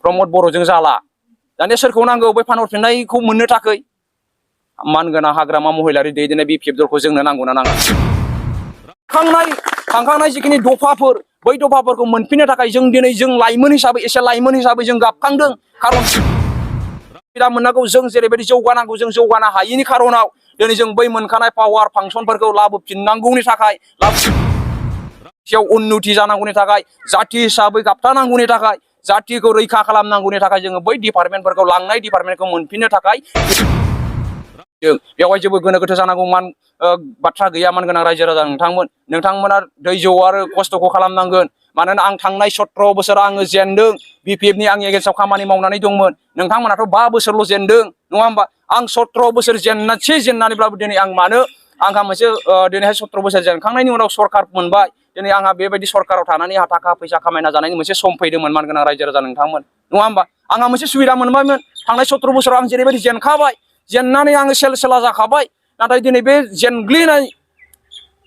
प्रमद बर'जों जाला दानिया सोरखौ नांगौ बै फानहरफिननायखौ मोननो थाखाय मानगोनां हाग्रामा महिलारि दैदेननाय BPF दलखौ जोंनो नांगौना नाङा थांखांनाय जिखिनि दफाफोर बै दफाफोरखौ मोनफिननो थाखाय जों दिनै जों लाइमोन हिसाबै जों गाबखांदों खारन सुबिदा मोननांगौ जों जेरैबायदि जौगानांगौ जों जौगानो हायैनि खारनाव दिनै जों बै मोनखानाय पावार फांसनफोरखौ लाबोफिननांगौनि थाखाय उन्नति जानांगौनि थाखाय जाथि हिसाबै गाबथानांगौनि थाखाय जातिखौ रैखा खालामनांगौनि थाखाय जोङो बै डिपार्टमेन्टफोरखौ लांनाय डिपार्टमेन्टखौ मोनफिननो थाखाय बेवहाय जेबो गोनो गोथो जानांगौ बाथ्रा गैया मानगोनां रायजो राजा नोंथांमोना दैजौ आरो खस्थ'खौ खालामनांगोन मानोना आं थांनाय 17 बोसोर आङो जेनदों BPF नि आंनि एगेन्स्टआव खामानि मावनानै दंमोन नोंथांमोनाथ' 5 बोसोरल' जेनदों नङा होमबा आं 17 बोसोर जेननानैब्लाबो दिनै आं मानो आंहा मोनसे दिनैहाय 17 बोसोर जेनखांनायनि उनाव सरकार मोनबाय दिनै आंहा बेबायदि सरकाराव थानानै थाखा फैसा खामायना जानायनि मोनसे सम फैदोंमोन मानगोनां रायजो राजा नोंथांमोन नङा होमबा आंहा मोनसे सुबिदा मोनबायमोन थांनाय 17 बोसोराव आं जेरैबायदि जेनखाबाय जेननानै आङो सेला जाखाबाय नाथाय दिनै बे जेनग्लिनाय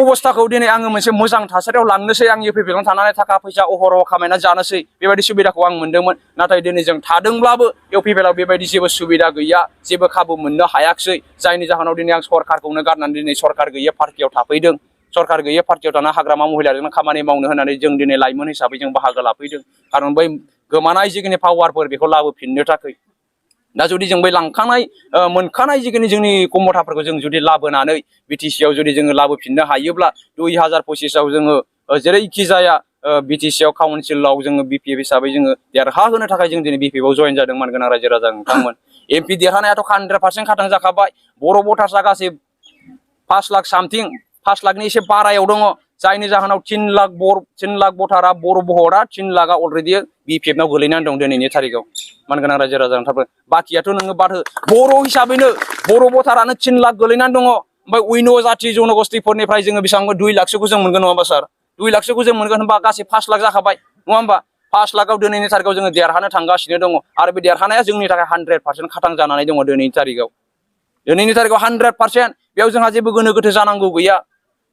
अबस्थाखौ दिनै आङो मोनसे मोजां थासारियाव लांनोसै आं UPPL आव थानानै थाखा फैसा अहरह खामायना जानोसै बेबायदि सुबिदाखौ आं मोनदोंमोन नाथाय दिनै जों थादोंब्लाबो UPPL आव बेबायदि जेबो सुबिदा गैया जेबो खाबु मोननो हायाखै जायनि जाहोनाव दिनै आं सरकारखौनो गारनानै दिनै सरकार गैयै पार्टियाव थाफैदों सरकार गैयै पार्टियाव थाना हाग्रामा महिलारिजों खामानि मावनो होननानै जों दिनै लाइमोन हिसाबै जों बाहागो लाफैदों खारन बै गोमानाय जिखिनि पावारफोर बेखौ लाबोफिननो थाखाय दा जुदि जों बै लांखानाय मोनखानाय जिखिनि जोंनि खमथाफोरखौ जों जुदि लाबोनानै BTC आव जुदि जोङो लाबोफिननो हायोब्ला 2025 आव जोङो जेरैखि जाया BTC आव काउन्सिलाव जोङो BPF हिसाबै जोङो देरहाहोनो थाखाय जों दिनै BPF आव जइन जादों मानगोनां रायजो राजा नोंथांमोन MP देरहानायाथ' 100% खाथां जाखाबाय बर' भटार्सआ गासै 5 लाख सामथिं 5 लाखनि एसे बारायाव दङ जायनि जाहोनाव 3 लाख भटारा बर' भटआ 3 लाखआ अलरेडि BPF नाव गोलैनानै दं दिनैनि थारिखआव मानगोनां रायजो राजा नोंथांमोन बाखियाथ' नोङो बाद हो बर' हिसाबैनो बर' भटारानो 3 लाख गोलैनानै दङ ओमफ्राय उइनो जाथि जनगोष्ठीफोरनिफ्राय जोङो बेसेबां 2 लाखसोखौ जों मोनगोन नङा होमबा सार 2 लाखसोखौ जों मोनगोन होनबा गासै 5 लाख जाखाबाय नङा होमबा 5 लाखआव दिनैनि थारिखआव जोङो देरहानो थांगासिनो दङ आरो बे देरहानाया जोंनि थाखाय 100% खाथां जानानै दङ दिनैनि तारिखआव 100% बेयाव जोंहा जेबो गोनो गोथो जानांगौ गैया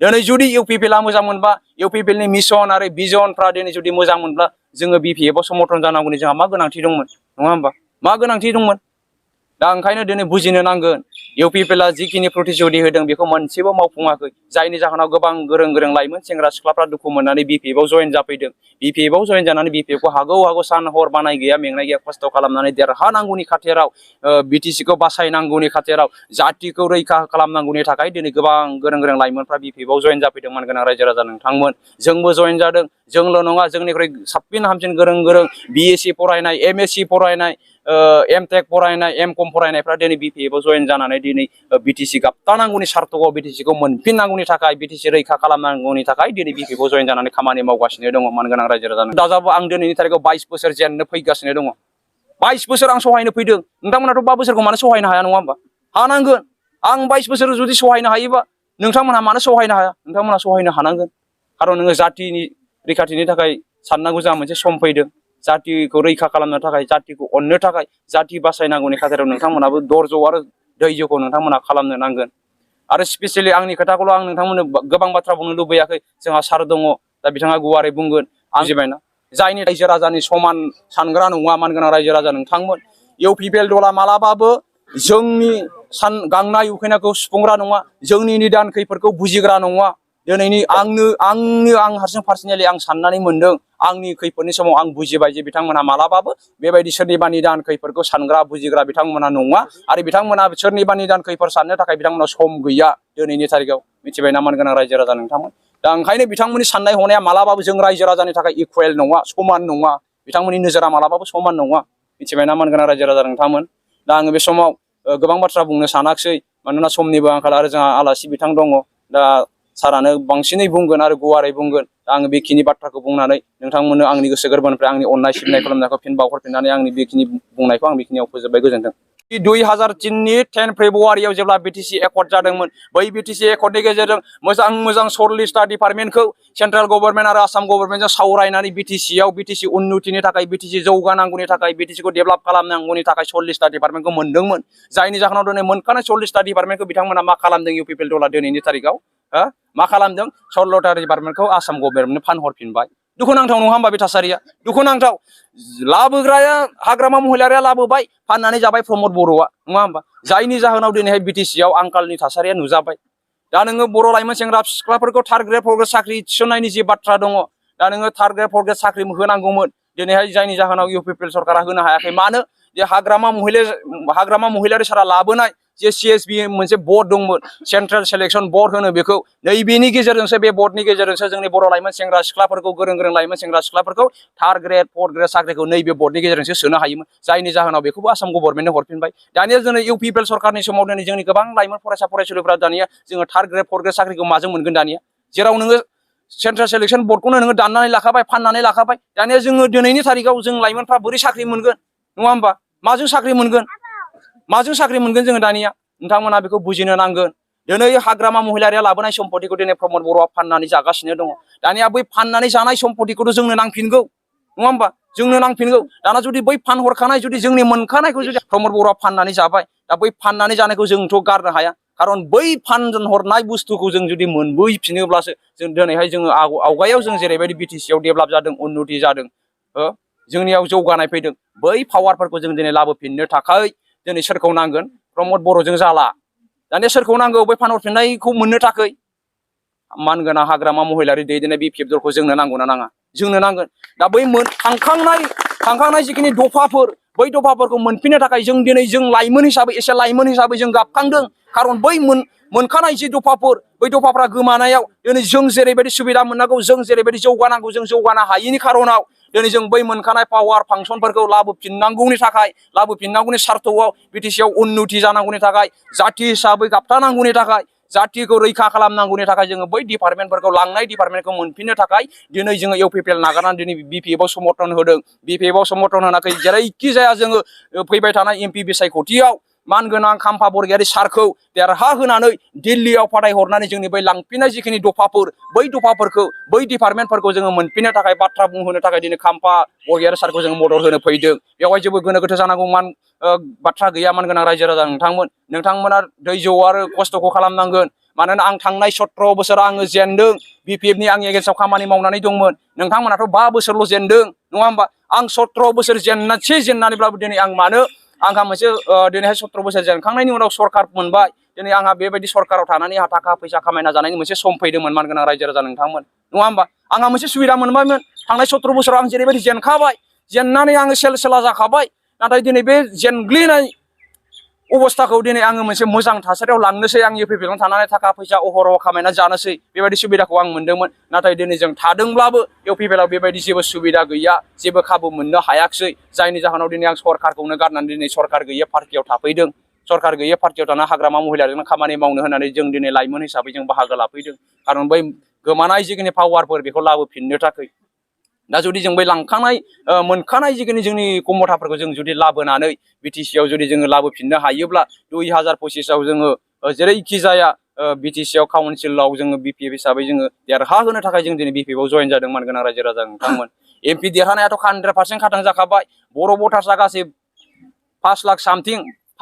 दिनै जुदि UPPL आ मोजां मोनबा UPPL नि मिशन आरो भिजनफ्रा दिनै जुदि मोजां मोनब्ला जोङो BPF आव समर्थन जानांगौनि जोंहा मा गोनांथि दंमोन नङा होमबा मा गोनांथि दंमोन दा ओंखायनो दिनै बुजिनो नांगोन UPPL आ जिखिनि प्रतिश्रुति होदों बेखौ मोनसेबो मावफुङाखै जायनि जाहोनाव गोबां गोरों लाइमोन सेंग्रा सिख्लाफ्रा दुखु मोननानै BPF आव जइन जाफैदों BPF आव जइन जानानै BPF खौ हागौ सान हर बानाय गैया मेंनाय गैया खस्थ' खालामनानै देरहानांगौनि खाथिराव BTC खौ बासायनांगौनि खाथिराव जातिखौ रैखा खालामनांगौनि थाखाय दिनै गोबां गोरों लाइमोनफ्रा BPF आव जइन जाफैदों मानगोनां रायजो राजा नोंथांमोन जोंबो जइन जादों जोंल' नङा जोंनिख्रुइ साबसिन हामसिन गोरों BSc फरायनाय MSc फरायनाय MTech फरायनाय MCOM फरायनायफ्रा दिनै BPF आव जइन जानानै दिनै BTC गाबथानांगौनि सार्थकआव BTC खौ मोनफिननांगौनि थाखाय BTC रैखा खालामनांगौनि थाखाय दिनै BPF आव जइन जानानै खामानि मावगासिनो दङ मानगोनां रायजो राजा दाजाबो आं दिनैनि थारिखआव 22 बोसोर जेननो फैगासिनो दङ 22 बोसोर आं सहायनो फैदों नोंथांमोनाथ' 5 बोसोरखौ मानो सहायनो हाया नङा होमबा हानांगोन आं 22 बोसोर जुदि सहायनो हायोबा नोंथांमोनहा मानो सहायनो हाया नोंथांमोनहा सहायनो हानांगोन खारन नोङो जातिनि रैखाथिनि थाखाय साननांगौ जोंहा मोनसे सम फैदों जातिखौ रैखा खालामनो थाखाय जातिखौ अननो थाखाय जाति बासायनांगौनि खाथिराव नोंथांमोनाबो धैर्य आरो धैर्यखौ नोंथांमोना खालामनो नांगोन आरो स्पेसियेलि आंनि खोथाखौल' आं नोंथांमोननो गोबां बाथ्रा बुंनो लुबैयाखै जोंहा सार दङ दा बिथाङा गुवारै बुंगोन आं बुजिबायना जायनि रायजो राजानि समान सानग्रा नङा मानगोनां रायजो राजा नोंथांमोन UPPL दला मालाबाबो जोंनि गांनाय उखैनायखौ सुफुंग्रा नङा जोंनि निदान खैफोदखौ बुजिग्रा नङा दिनैनि आं हारसिं पार्सनेलि आं साननानै मोनदों आंनि खैफोदनि समाव आं बुजिबाय जे बिथांमोनहा मालाबाबो बेबायदि सोरनिबा निदान खैफोदखौ सानग्रा बुजिग्रा बिथांमोनहा नङा आरो बिथांमोनहा सोरनिबा निदान खैफोद साननो थाखाय बिथांमोनहा सम गैया दिनैनि तारिखआव मिथिबायना मानगोनां रायजो राजा नोंथांमोन दा ओंखायनो बिथांमोननि साननाय हनाया मालाबाबो जों रायजो राजानि थाखाय इकुवेल नङा समान नङा बिथांमोननि नोजोरा मालाबाबो समान नङा मिथिबायना मानगोनां रायजो राजा नोंथांमोन दा आङो बे समाव गोबां बाथ्रा बुंनो सानाखिसै मानोना समनिबो आंखाल आरो जोंहा आलासि बिथां दङ दा सारानो बांसिनै बुंगोन आरो गुवारै बुंगोन आङो बेखिनि बाथ्राखौ बुंनानै नोंथांमोननो आंनि गोसो गोरबोनिफ्राय आंनि अननाय सिबिनाय खुलुमनायखौ फिन बावहरफिननानै आंनि बेखिनि बुंनायखौ आं बेखिनियाव फोजोबबाय गोजोन्थों 2003 नि 10 फेब्रुवारियाव जेब्ला BTC एकर्ड जादोंमोन बै BTC एकर्डनि गेजेरजों मोजां 40टा डिपार्टमेन्टखौ सेन्ट्रेल गभर्नमेन्ट आरो आसाम गभर्नमेन्टजों सावरायनानै BTC उन्नतिनि थाखाय BTC जौगानांगौनि थाखाय BTC खौ डेभेलप खालामनांगौनि थाखाय 40टा डिपार्टमेन्टखौ मोनदोंमोन जायनि जाहोनाव दिनै मोनखानाय 40टा डिपार्टमेन्टखौ बिथांमोना मा खालामदों UPPL दला दिनैनि तारिखआव मा खालामदों 16टा डिपार्टमेन्टखौ आसाम गभर्नमेन्टनो फानहरफिनबाय दुखुनांथाव नङा होमबा बे थासारिया दुखुनांथाव लाबोग्राया हाग्रामा महिलारिया लाबोबाय फाननानै जाबाय प्रमद बर'आ नङा होमबा जायनि जाहोनाव दिनैहाय बिटिसि आव आंखालनि थासारिया नुजाबाय दा नोङो बर' लाइमोन सेंग्रा सिख्लाफोरखौ थार्ड ग्रेड फर्थ ग्रेड साख्रि थिसननायनि जे बाथ्रा दङ दा नोङो थार्ड ग्रेड फर्थ ग्रेड साख्रि होनांगौमोन दिनैहाय जायनि जाहोनाव इउपिपिएल सरकारा होनो हायाखै मानो जे हाग्रामा महिलारि सारा लाबोनाय जे CSB मोनसे बर्ड दंमोन सेन्ट्रेल सिलेक्शन बर्ड होनो बेखौ नैबेनि गेजेरजोंसो बे बर्डनि गेजेरजोंसो जोंनि बर' लाइमोन सेंग्रा सिख्लाफोरखौ गोरों गोरों लाइमोन सेंग्रा सिख्लाफोरखौ थार्ड ग्रेड फर्थ ग्रेड साख्रिखौ नैबे बर्डनि गेजेरजोंसो सोनो हायोमोन जायनि जाहोनाव बेखौबो आसाम गभर्नमेन्टनो हरफिनबाय दानिया जोङो इउपिपिएल सरकारनि समाव दिनै जोंनि गोबां लाइमोन फरायसा फरायसुलिफोरा दानिया जोङो थार्ड ग्रेड फर्थ ग्रेड साख्रिखौ माजों मोनगोन दानिया जेराव नोङो सेन्ट्रेल सिलेक्शन बर्डखौनो नोङो दाननानै लाखाबाय फाननानै लाखाबाय दानिया जोङो दिनैनि थारिखआव जों लाइमोनफ्रा बोरै साख्रि मोनगोन नङा होमबा माजों साख्रि मोनगोन जोङो दानिया नोंथांमोना बेखौ बुजिनो नांगोन दिनै हाग्रामा महिलारिया लाबोनाय सम्पतिखौ दिनै प्रमद बर'आ फाननानै जागासिनो दङ दानिया बै फाननानै जानाय सम्पतिखौथ' जोंनो नांफिनगौ नङा होमबा जोंनो नांफिनगौ दाना जुदि बै फानहरखानाय जुदि जोंनि मोनखानायखौ जुदि प्रमद बर'आ फाननानै जाबाय दा बै फाननानै जानायखौ जोंथ' गारनो हाया खारन बै फानहरनाय बुस्थुखौ जों जुदि मोनबोफिनोब्लासो जों दिनैहाय जोङो आवगायाव जों जेरैबायदि बिटिसि आव डेभेलप जादों उन्नति जादों जोंनियाव जौगानाय फैदों बै पावारफोरखौ जों दिनै लाबोफिननो थाखाय दिनै सोरखौ नांगोन प्रमद बर'जों जाला दानिया सोरखौ नांगौ बै फानहरफिननायखौ मोननो थाखाय मानगोनां हाग्रामा महिलारि दैदेननाय बिपिएफ दलखौ जोंनो नांगौना नाङा जोंनो नांगोन दा बै थांखांनाय जिखिनि दफाफोर बै दफाफोरखौ मोनफिननो थाखाय जों दिनै जों लाइमोन हिसाबै जों गाबखांदों खारन बै मोनखानाय जि दफाफोर बै दफाफ्रा गोमानायाव दिनै जों जेरैबायदि सुबिदा मोननांगौ जों जेरैबायदि जौगानांगौ जों जौगानो हायैनि खारनाव दिनै जों बै मोनखानाय पावार फांसनफोरखौ लाबोफिननांगौनि सार्थआव बिटिसि आव उन्नति जानांगौनि थाखाय जाथि हिसाबै गाबथानांगौनि थाखाय जाथिखौ रैखा खालामनांगौनि थाखाय जोङो बै डिपार्टमेन्टफोरखौ लांनाय डिपार्टमेन्टखौ मोनफिननो थाखाय दिनै जोङो इउपिपिएल नागारनानै दिनै बिपिएफ आव समर्थन होदों बिपिएफ आव समर्थन होनाखै जेरैखि जाया जोङो फैबाय थानाय एमपि बिसायख'थियाव मानगोनां खाम्फा बरगयारि सारखौ देरहा होनानै दिल्लीयाव फाथायहरनानै जोंनि बै लांफिननाय जिखिनि दफाफोर बै दफाफोरखौ बै डिपार्टमेन्टफोरखौ जोङो मोनफिननो थाखाय बाथ्रा बुंहोनो थाखाय दिनै खाम्फा बरगयारि सारखौ जोङो मदद होनो फैदों बेवहाय जेबो गोनो गोथो जानांगौ बाथ्रा गैया मानगोनां रायजो राजा नोंथांमोना धैर्य आरो खस्थ'खौ खालामनांगोन मानोना आं थांनाय 17 बोसोर आङो जेनदों बिपिएफनि आं एगेन्स्टआव खामानि मावनानै दंमोन नोंथांमोनाथ' 5 बोसोरल' जेनदों नङा होमबा आं 17 बोसोर जेननानैब्लाबो दिनै आं मानो आंहा मोनसे दिनैहाय 17 बोसोर जेनखांनायनि उनाव सरकार मोनबाय दिनै आंहा बेबायदि सरकाराव थानानै आंहा थाखा फैसा खामायना जानायनि मोनसे सम फैदोंमोन मानगोनां रायजो राजा नोंथांमोन नङा होमबा आंहा मोनसे सुबिदा मोनबायमोन थांनाय 17 बोसोराव आं जेरैबायदि जेनखाबाय जेननानै आङो सेला जाखाबाय नाथाय दिनै बे जेनग्लिनाय अबस्थाखौ दिनै आङो मोनसे मोजां थासारियाव लांनोसै आं इउपिपिएल थानानै थाखा फैसा अहरह खामायना जानोसै बेबायदि सुबिदाखौ आं मोनदोंमोन नाथाय दिनै जों थादोंब्लाबो इउपिपिएल बेबायदि जेबो सुबिदा गैया जेबो खाबु मोननो हायाखिसै जायनि जाहोनाव दिनै आं सरकारखौनो गारनानै दिनै सरकार गैयै पार्टियाव थाफैदों सरकार गैयै पार्टियाव थाना हाग्रामा महिलारिजों खामानि मावनो होननानै जों दिनै लाइमोन हिसाबै जों बाहागो लाफैदों खारन बै गोमानाय जिखिनि पावारफोर बेखौ लाबोफिननो थाखाय दा जुदि जों बै मोनखानाय जिखिनि जोंनि कमथाफोरखौ जों जुदि लाबोनानै बिटिसि आव जुदि जोङो लाबोफिननो हायोब्ला 2025 आव जोङो जेरैखि जाया बिटिसि आव काउन्सिलाव जोङो बिपिएफ हिसाबै जोङो देरहाहोनो थाखाय जों दिनै बिपिएफ आव जयेन जादों मानगोनां रायजो राजा नोंथांमोन एमपि देरहानायाथ' 100% खाथां जाखाबाय बर' भटार्सआ गासै 5 लाख सामथिं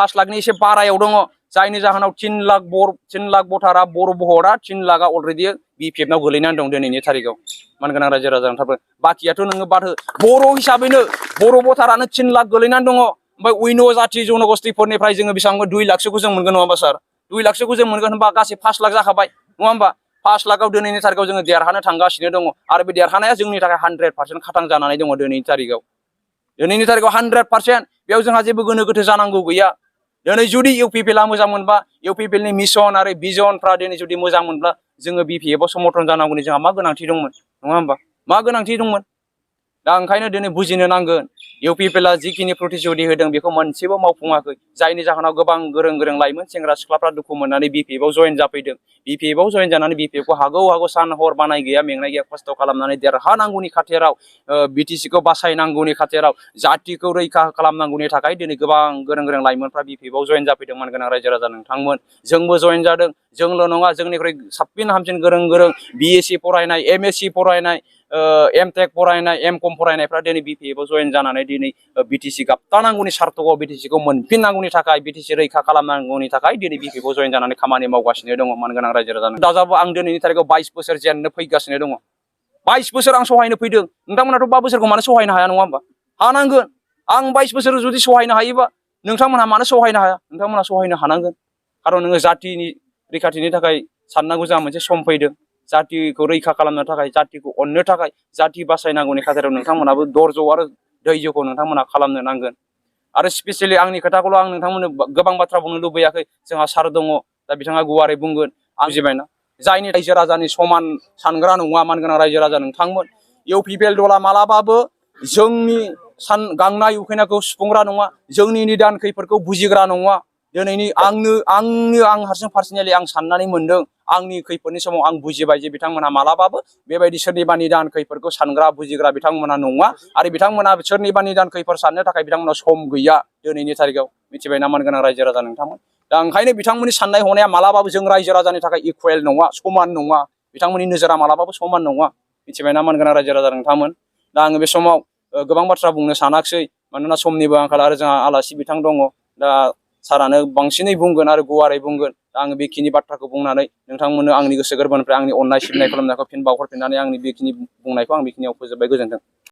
5 लाखनि एसे बारायाव दङ जायनि जाहोनाव 3 लाख भटारा बर' भटआ 3 लाखआ अलरेडि बिपिएफ नाव गोलैनानै दं दिनैनि थारिखआव मानगोनां रायजो राजा नोंथांमोन बाखियाथ' नोङो बर' हिसाबैनो बर' भटारानो 3 लाख गोलैनानै दङ ओमफ्राय उइन' जाथि जनगोष्ठीफोरनिफ्राय जोङो बेसेबां 2 लाखसोखौ जों मोनगोन नङा होमबा सार 2 लाखसोखौ जों मोनगोन होनबा गासै 5 लाख जाखाबाय नङा होमबा 5 लाखआव दिनैनि थारिखआव जोङो देरहानो थांगासिनो दङ आरो बे देरहानाया जोंनि थाखाय 100% खाथां जानानै दङ दिनैनि थारिखआव 100% बेयाव जोंहा जेबो गोनो गोथो जानांगौ गैया दिनै जुदि इउपिपिएलआ मोजां मोनबा इउपिपिएलनि मिसन आरो भिजनफ्रा दिनै जुदि मोजां मोनब्ला जोङो बिपिएफ आव समर्थन जानांगौनि जोंहा मा गोनांथि दंमोन नङा होमबा मा गोनांथि दंमोन दा ओंखायनो दिनै बुजिनो नांगोन इउपिपिएलआ जिखिनि प्रतिश्रुति होदों बेखौ मोनसेबो मावफुङाखै जायनि जाहोनाव गोबां गोरों लाइमोन सेंग्रा सिख्लाफ्रा दुखु मोननानै बिपिएफ आव जयेन जाफैदों बिपिएफ आव जयेन जानानै बिपिएफ खौ हागौ सान हर बानाय गैया मेंनाय गैया खस्थ' खालामनानै देरहानांगौनि खाथिराव बिटिसिखौ बासायनांगौनि खाथिराव जाथिखौ रैखा खालामनांगौनि थाखाय दिनै गोबां गोरों लाइमोनफ्रा बिपिएफ आव जयेन जाफैदों मानगोनां रायजो राजा नोंथांमोन जोंबो जयेन जादों जोंल' नङा जोंनिख्रुइ साबसिन हामसिन गोरों बिएससि फरायनाय एमएससि फरायनाय एमटेक फरायनाय एमकम फरायनायफ्रा दिनै बिपिएफ आव जयेन जानानै दिनै बिटिसि गाबथानांगौनि सार्थआव बिटिसिखौ मोनफिननांगौनि थाखाय बिटिसि रैखा खालामनांगौनि थाखाय दिनै बिपिएफ आव जयेन जानानै खामानि मावगासिनो दङ मानगोनां रायजो राजा दाजाबो आं दिनैनि थारिखआव 22 बोसोर जेननो फैगासिनो दङ 22 बोसोर आं सहायनो फैदों नोंथांमोनाथ' 5 बोसोरखौ मानो सहायनो हाया नङा होमबा हानांगोन आं 22 बोसोर जुदि सहायनो हायोबा नोंथांमोनहा मानो सहायनो हाया नोंथांमोनहा सहायनो हानांगोन खारन नोङो जातिनि रैखाथिनि थाखाय साननांगौ जोंहा मोनसे सम फैदों जातिखौ रैखा खालामनो थाखाय जातिखौ अननो थाखाय जाति बासायनांगौनि खाथिराव नोंथांमोनाबो धैर्य आरो धैर्यखौ नोंथांमोना खालामनो नांगोन आरो स्पेसियेलि आंनि खोथाखौल' आं नोंथांमोननो गोबां बाथ्रा बुंनो लुबैयाखै जोंहा सार दङ दा बिथाङा गुवारै बुंगोन आं बुजिबायना जायनि रायजो राजानि समान सानग्रा नङा मानगोनां रायजो राजा नोंथांमोन इउपिपिएल दला मालाबाबो जोंनि गांनाय उखैनायखौ सुफुंग्रा नङा जोंनि निदान खैफोदखौ बुजिग्रा नङा दिनैनि आं हारसिं पार्सनेलि आं साननानै मोनदों आंनि खैफोदनि समाव आं बुजिबाय जे बिथांमोनहा मालाबाबो बेबायदि सोरनिबा निदान खैफोदखौ सानग्रा बुजिग्रा बिथांमोना नङा आरो बिथांमोना सोरनिबा निदान खैफोद साननो थाखाय बिथांमोना सम गैया दिनैनि थारिखआव मिथिबायना मानगोनां रायजो राजा नोंथांमोन दा ओंखायनो बिथांमोननि साननाय हनाया मालाबाबो जों रायजो राजानि थाखाय इकुवेल नङा समान नङा बिथांमोननि नोजोरा मालाबाबो समान नङा मिथिबायना मानगोनां रायजो राजा नोंथांमोन दा आङो बे समाव गोबां बाथ्रा बुंनो सानाखिसै मानोना समनिबो आंखाल आरो जोंहा आलासि बिथां दङ दा सारानो बांसिनै बुंगोन आरो गुवारै बुंगोन दा आङो बेखिनि बाथ्राखौ बुंनानै नोंथांमोननो आंनि गोसो गोरबोनिफ्राय आंनि अननाय सिबिनाय खालामनायखौ फिन बावहरफिननानै आंनि बेखिनि बुंनायखौ आं बेखिनियाव फोजोबबाय गोजोन्थों